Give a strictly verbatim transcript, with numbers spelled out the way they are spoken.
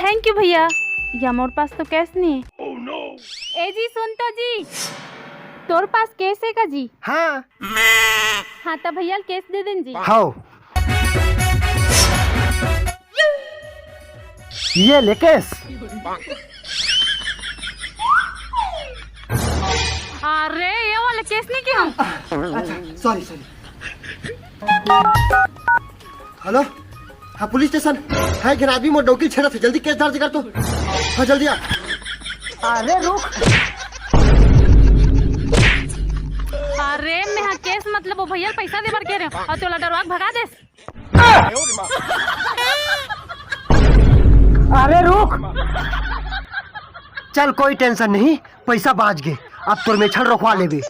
Thank you भैया, या मोर पास तो कैश नहीं है। ए जी, सुन तो जी, तोर पास कैश है का जी? हाँ। हाँ, तो भैया कैश दे देन जी। हाओ, ये ले कैश। अरे, ये वाला कैश नहीं किया हम। अच्छा, सॉरी, सॉरी। हेलो, हाँ, पुलिस स्टेशन। हाँ, एक झन आदमी मोर डौकी ल छेड़त हे, जल्दी केस दर्ज कर तो। हाँ, जल्दी आ। अरे रुक। अरे, मैं हाँ केस मतलब वो भैया ल पैसा दे बर कहे रहेंव अउ तोला डरवा के भगा देस। अरे रुक। चल, कोई टेंशन नहीं, पैसा बाँच गे, अब तोर मेछड़ रोकवा लेबे।